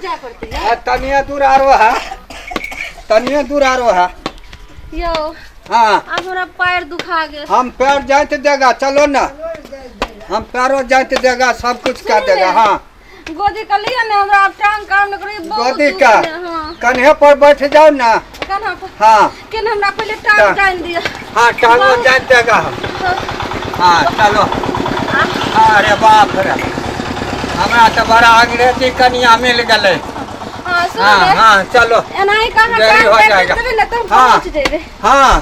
जाय पड़तै यौ? आ तनिए दूर आरो है, तनिए दूर आरो है। यौ। हाँ। आब हमरा पैर दुखा गेल। हम पैर जाइत देगा, चलो ना, हम पैरो जाइत देगा, सब कुछ कर सुनिए। देगा। हाँ। गोदी का लिया ने, हमरा आब टांग काम न करी बहुत गोदी दुख का ने, हाँ। कन्हे पर बैठ जाओ ना। कन्हा पर? हाँ। केना हमरा पहले टांग टांग दिया। हाँ, टांगो जाइत देगा हम। हाँ चलो। अरे बाप रे, हमरा तो बड़ा अंग्रेजी कनिया मिल गए। हाँ, सुन हाँ। ले। हाँ चलो। एनाही कहाँ देरी टांग हो टांग जाएगा। देबै ने तऽ हम हाँ। पहुँच जेबै। हाँ,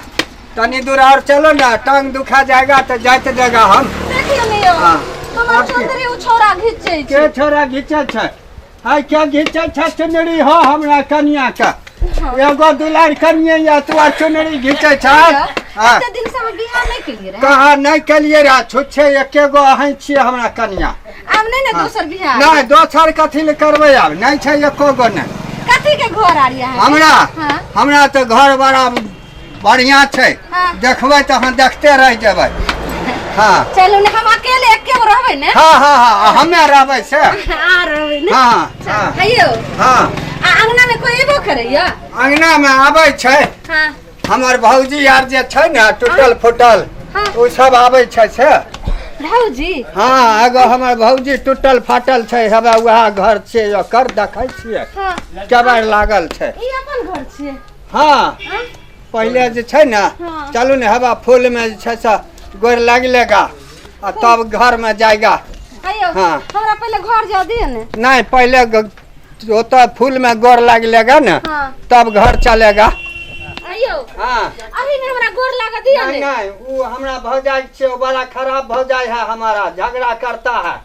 तनी दूर और चलो ना, टांग दुखा जाएगा तो जाते देगा हम। देखियौ ने यौ। हाँ। हमर आब की? चुनरी ओ छौड़ा घिचै के छै। छोरा घिचै छै? हाय, क्या घिचै छै चुनरी हो हमरा कनिया के? एगो दुलार कनिया या तू चुनरी घिचै छै? हाँ। एते दिन से हम बियाह नहि केलियै रहै। कहाँ नहि केलियै रह, छुच्छे एके गो अहीं छियै हमरा कनिया। आब नहि ने हाँ। दोसर बियाह? नहि, दोसर कथी लए करबै, आब नहि छै एको गो नहि। कथी के घर आर यऽ अहाँके? हमरा? हाँ। हमरा तऽ घर बड़ा बढ़िया छै। हाँ। देखबै तऽ अहाँ देखते रहि जेबै। हाँ। चलू ने, हम अकेले एके गो रहबै ने? हाँ हाँ हाँ, हमे रहबै से। आ रहबै ने? हाँ हाँ। हैयौ। हाँ। आ अंगना में कोई एबो करैया? अंगना में आबै छै। हाँ। हमर भौजी आर जे छै ने टूटल फूटल, हाँ। ओ सब आबै छै से। भौजी? हाँ, एगो हमर भौजी टूटल फाटल छै, हवे वएह घर छियै ओकर, देखै छियै? हाँ। केबाड़ लागल छै। ई अपन घर छियै? हाँ। हाँ? पहिले जे छै ने। हाँ। चलू ने, हवा फूल में जे छै से गोर लागि लेगा आ तब घर में जाएगा। हैयौ। हाँ। हमरा पहिले घर जा दिअ ने। नहीं, पहले ओतऽ फूल में गोर लागि लेगा ने, हाँ। तब घर चलेगा। हैयौ। हाँ। अभी ने हमरा गोर लागऽ दिअ नहीं। ने। नहीं, वो हमरा भौजाई छै, वो बड़ा खराब भौजाई है, हमारा झगड़ा करता है।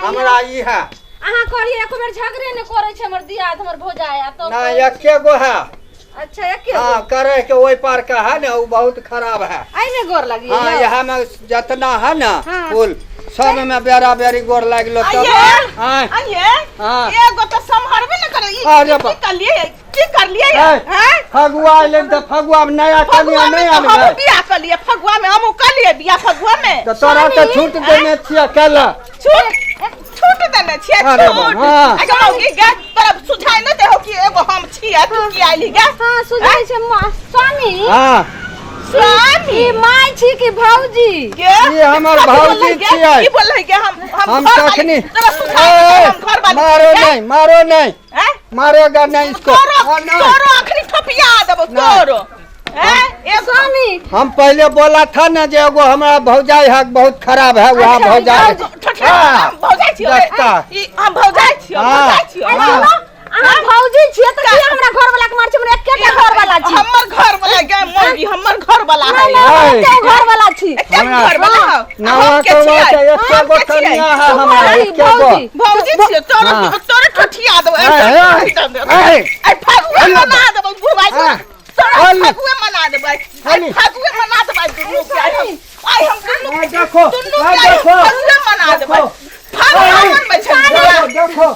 हमरा ई है। अहाँ कहलियै एको बेर झगड़े ने करै छै हमर दियाद, हमर भौजाई आ तो। नहीं, एके गो है। अच्छा, एके गो। हाँ, करे के ओहि पार का है ने, वो बहुत खराब है। एहि में गोर लगी? हाँ, यहाँ में जितना है ना हाँ। फूल सब में बेरा बेरी गोर लागलो तब। आइए। हाँ। आइए। हाँ। एगो तो सम्हरबे न करे ई। अरे की बा। करलिए, की करलिए? ए, हैं? फगुआ अइलै तऽ फगुआ में नया कनिया फगुआ में नहि तो हमहूँ आनबै? बियाह करलिए, फगुआ में हमहूँ करलिए बियाह फगुआ में। तऽ तोरा तऽ छूट देने छियै काल्हि। छूट, छूट देने छियै? अरे छूट? बा, हाँ। आगे मौगी गे, तोरा सुझाइ न देहो कि एगो हम छियै, तू की आइली गे? हाँ, सुझाइ छै स्वामी। हाँ। स्वामी। ई माय छी कि भौजी? गे? ई हमर कथी भौजी बोललै गे? छियै। की बोललै गे? हम हम घर वाली- तखनी तोरा सुझाइ न ए, देहो, हम घर वाली मारो छियै। नहीं, मारो नहीं। हैं? मारेगा नहीं इसको। तोरो हाँ, नहीं। तोरो अखनी ठोपिया देबो। नहीं। तोरो हैं ए स्वामी। हम पहले बोला था ना जे एगो हमारा भौजाई है, बहुत खराब है वह अच्छा, भौजाई। ठोठिया। हाँ। हम भौजाइ छियौ। देखता। ई हम भौजाइ छियौ। हाँ। भौजाइ छियौ। ए, हाँ। सुनो, अहाँ भौजी छियै तऽ किया हमरा घर वाला के मार छी? हमरा एकेटा घर वाला छी। हमर घर वाला गे मौगी, हमर घर वाला है। नहीं, नहीं, हम एके घर वाला छी। एके हमरा- घर वाला हौ। नवा हम के कौआ छियै? के एके हम गो के छियै? कनिया है हमरा, भौजी, एके गो। भौजी। भौजी छियौ तोरो। हाँ। तोरो ठोठिया देबो। ए, ए, ए, ए फगुआ मना देबो बुढ़ाई। हाँ। तोरा अली। फगुआ मना देबै। अली। फगुआ मना देबै दुनू के। आइ हम, आइ हम दुनू आ, देखो, दुनू आ, के आइ देखो, फगुआ मना देबै। देखो। फगुआ मनबै छै। देखो, देखो,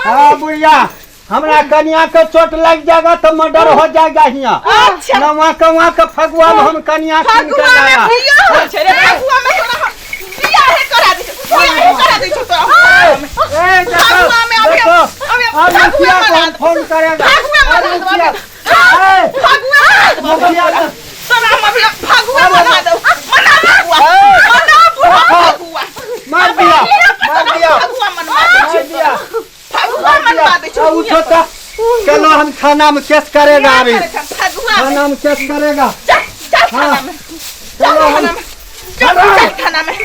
हाँ बुढ़िया, हमरा कनिया के चोट लग जाएगा तो मर्डर हो जाएगा हिया। अच्छा। नवा कौआ के फगुआ में हम कनिया कीन के फगुआ में लाया। बियाह होइ छै रे? फगुआ में तोरा हम बियाहे करा दै छियौ, बियाहे करा दै छियौ तोरा फगुआ में। ए, देखो, फगुआ में अभी देखो, अभी अब फगुआ मुखिया को मना हम फोन करेगा। फगुआ अब मना देबो। मुखिया, ए, फगुआ मना देबो। मुखिया को- तोरा हम अभी फगुआ मना देबो। मना फगुआ, ए, मना बुढ़ा देखो। फगुआ। मार दिया, मार दिया, फगुआ मनवा दै मार छियौ। दिया। फगुआ मनवा दै छियौ। आ, उठो तो, चलो, हम थाना में केस करेगा अभी। फगुआ में थाना में केस करेगा। चल, चल थाना में। चल चलो हम- थाना में, चल, चल थाना में,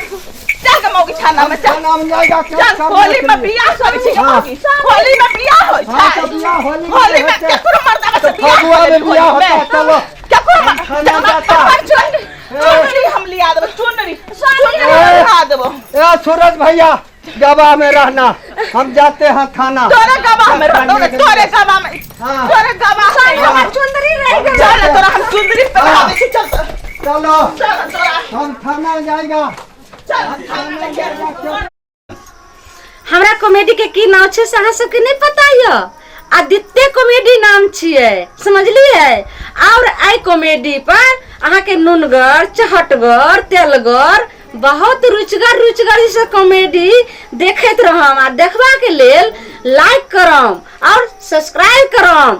चल के मौगी थाना में चल। थाना में जाएगा केस चल। करने होली के में लिए। बियाह करै छै हाँ। मौगी? होली में बियाह होइ हाँ, छै? तो बियाह होली में होली में होते। केकरो मर्दावा से तो बियाह फगुआ में करै बियाह होली होता में? है, चलो। केकरो थाना जाता। हमर चुनरी, चुनरी हम लिया देबो, चुनरी, चुनरी हम ए। लिया देबो। ए सूरज भैया, गवाह में रहना, हम जाते हैं थाना। तोरे गवाह में रहतो ने, तोरे गवाह में। हाँ। तोरे गवाह में। हमर चुंदरी रहि गेल। चल, तोरा हम चुनरी पहना दै छी, चल। चलो। चल तोरा। हम थाना जाएगा। चल थाना में चल। हमरा कॉमेडी के की नाम छै से अहाँ सबके नहीं पता यऽ? आदित्य कॉमेडी नाम छियै, समझलियै? और एहि कॉमेडी पर अहाँके नुनगर, चहटगर, तेलगर, बहुत रुचिगर रुचिगर ई सब कॉमेडी देखैत रहम। आ देखबाके लेल लाइक करम और सब्सक्राइब करम।